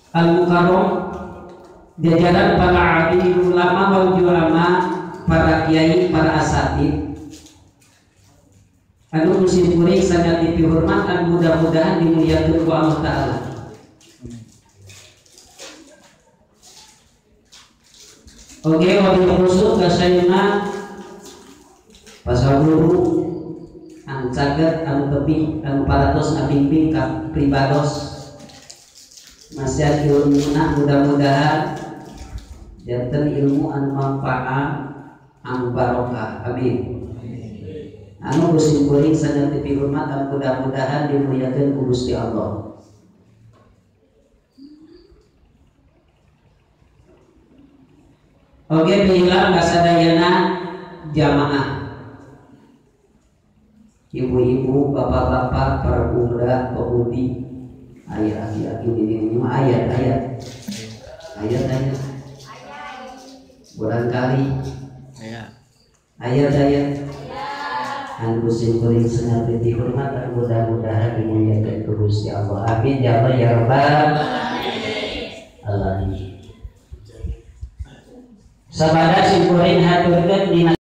Al-Mukarram, jajaran para alim ulama wal ulama, para kiai, para asatid anu musim kuring sangat dihormat dan mudah-mudahan dimuliakan ku Allah Ta'ala. Oke, wabil khusus kasayuna pasal guru anu caget anu tebih anu paratos ngabimbing ka pribados masih ilmuna mudah-mudahan janten ilmu anu manfaat anu barokah, amin. Anu musim kuring sangat dihormat dan mudah-mudahan dimuliakan ku Gusti Allah. Oke, bilang kasadayana jamaah, ibu-ibu, bapak-bapak, para pemuda, pemudi, ayah, aki-aki, ini mah ayat, ayat, ayat, ayat, barangkali, ayat, ayat, anu simkuring sangat dihormat dan mudah-mudahan dimuliakan ku Gusti Allah. Amin ya Allah ya Rabbal alamin. Sabada simkuring haturkeun dina